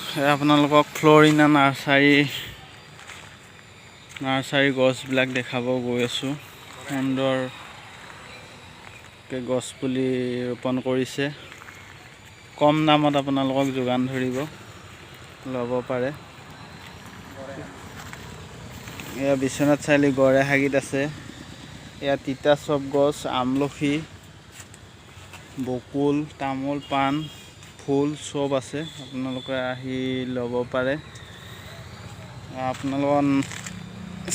আপোনালোকক Florina nursery nursery গছবিলাক দেখাব গৈ আছোঁ। সুন্দৰকৈ গছ পুলি ৰোপণ কৰিছে। কম দামত আপোনালোকক যোগান ধৰিব, ল'ব পাৰে। এয়া বিশ্বনাথ চাৰিআলি গড়েহাগিত আছে। এয়া তিতা চপ গছ, আমলখি, বকুল, তামোল, পাণ, ফুল চব আছে। আপোনালোকে আহি ল'ব পাৰে। আপোনালোকৰ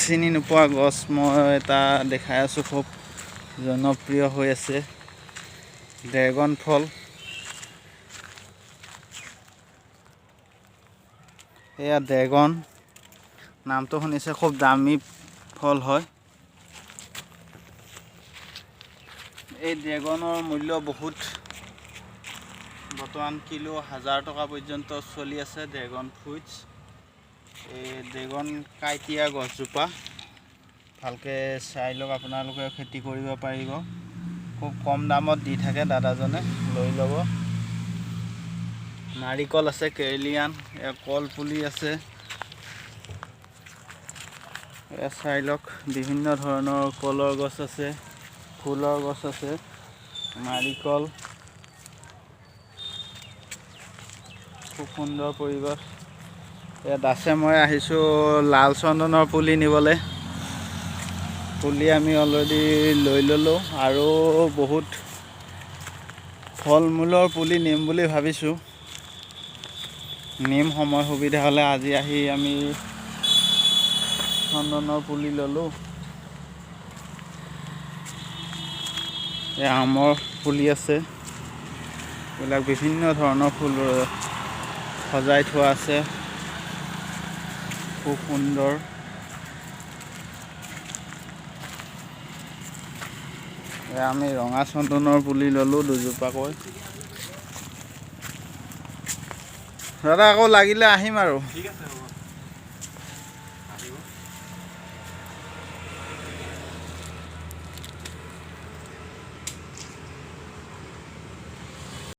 চিনি নোপোৱা গছ মই এটা দেখাই আছোঁ, খুব জনপ্ৰিয় হৈ আছে, ড্ৰেগন ফল। এয়া ড্ৰেগন, নামটো শুনিছে, খুব দামী ফল হয়। এই ড্ৰেগনৰ মূল্য বহুত, বৰ্তমান কিলো 1000 টকা পৰ্যন্ত চলি আছে ড্ৰেগন ফ্ৰুইটছ। এই ড্ৰেগন কাঁইটীয়া গছজোপা ভালকৈ চাই লওক, আপোনালোকে খেতি কৰিব পাৰিব। খুব কম দামত দি থাকে দাদাজনে, লৈ ল'ব। নাৰিকল আছে, কেৰেলিয়ান, এয়া কল পুলি আছে। এয়া চাই লওক, বিভিন্ন ধৰণৰ কলৰ গছ আছে, ফুলৰ গছ আছে, নাৰিকল। খুব সুন্দৰ পৰিৱেশ। এয়া দাসে মই আহিছোঁ লাল চন্দনৰ পুলি নিবলৈ। পুলি আমি অলৰেডি লৈ ল'লোঁ আৰু বহুত ফল মূলৰ পুলি নিম বুলি ভাবিছোঁ, নিম সময় সুবিধা হ'লে। আজি আহি আমি চন্দনৰ পুলি ল'লোঁ। এই আমৰ পুলি আছে, এইবিলাক বিভিন্ন ধৰণৰ ফুল সজাই থোৱা আছে, খুব সুন্দৰ। এয়া আমি ৰঙা চন্দনৰ পুলি ল'লোঁ দুজোপাকৈ। দাদা, আকৌ লাগিলে আহিম আৰু। ঠিক আছে, হ'ব।